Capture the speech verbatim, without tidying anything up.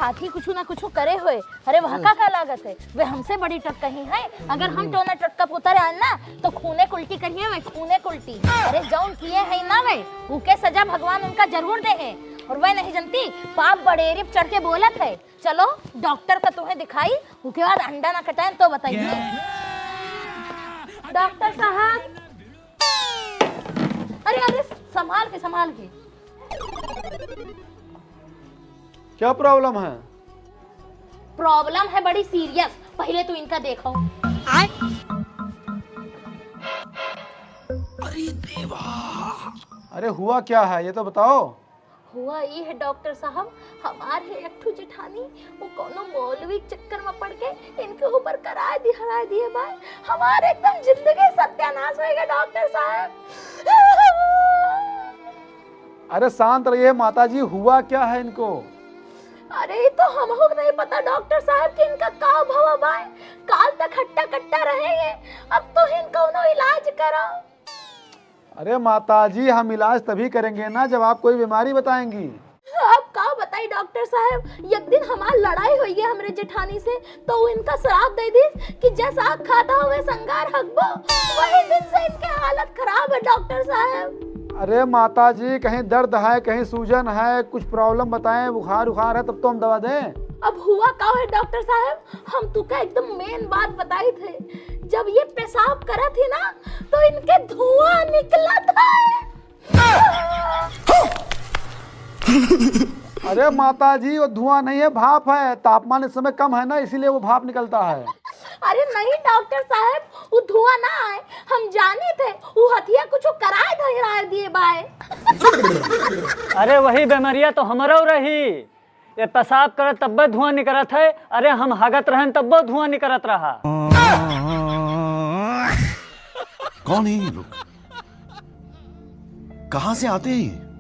हाथी कुछ ना कुछ करे होए। अरे वह का का लागत है, वे हमसे बड़ी टटकही है। अगर हम टोना टटका पोता रहन ना, तो खूने कुल्टी करिए वे, खूने कुल्टी। अरे जौन किए है ना वे, उके सजा भगवान उनका जरूर दे है। और वह नहीं जनती, पाप बड़ेरी पे चढ़ के बोलत है। चलो डॉक्टर का तुम्हें दिखाई, उके बाद अंडा ना कटाए तो बताइए। डॉक्टर साहब, अरे अरे, संभाल के, संभाल के। क्या प्रॉब्लम है? प्रॉब्लम है बड़ी सीरियस, पहले तू इनका देखो। अरे देवा। अरे हुआ क्या है, ये तो बताओ। हुआ ई है डॉक्टर साहब, हमार है एक ठो जेठानी, वो कोनो मौलवी के चक्कर में पड़ के इनके ऊपर कराए दिहराए दिए बाय। हमार एकदम जिंदगी सत्यानाश होएगा डॉक्टर साहब। अरे शांत रहिए माता जी, हुआ क्या है इनको? अरे ई तो हमहू के नहीं पता डॉक्टर साहब कि इनका का भवा बाय। काल तक हट्टा कट्टा रहे ये, अब तो इनका उन्हों इलाज करो। अरे माता जी, हम इलाज तभी करेंगे ना जब आप कोई बीमारी बताएंगी। अब का बताई डॉक्टर साहब, एक दिन हमार लड़ाई होई है हमरे जेठानी से, तो वो इनका श्राप दे दी कि जैसा आग खाता हुए संगार हकबो, वही दिन से इनके हालत खराब है डॉक्टर साहब। अरे माता जी, कहीं दर्द है, कहीं सूजन है, कुछ प्रॉब्लम बताएं, बुखार उखार है, तब तो हम दवा दें। अब हुआ का है डॉक्टर साहब, हम तुका एकदम मेन बात बताई थे। जब ये पेशाब करत ही ना, तो इनके धुआं निकलत है। अरे माता जी, वो धुआं नहीं है, भाप है। तापमान इस समय कम है ना, इसीलिए वो भाप निकलता है। अरे नहीं डॉक्टर साहब, वो धुआं ना आए, हम जानी थे, वो हथिया कुछ कराए धराए दिए बाय। अरे वही बेमरिया तो हमरो रही। ये पेशाब करत तब्बे धुआं निकरत है। अरे हम हगत रहन तब्बो धुआं निकरत रहा। कौन है ये लोग? कहाँ से आते हैं ये?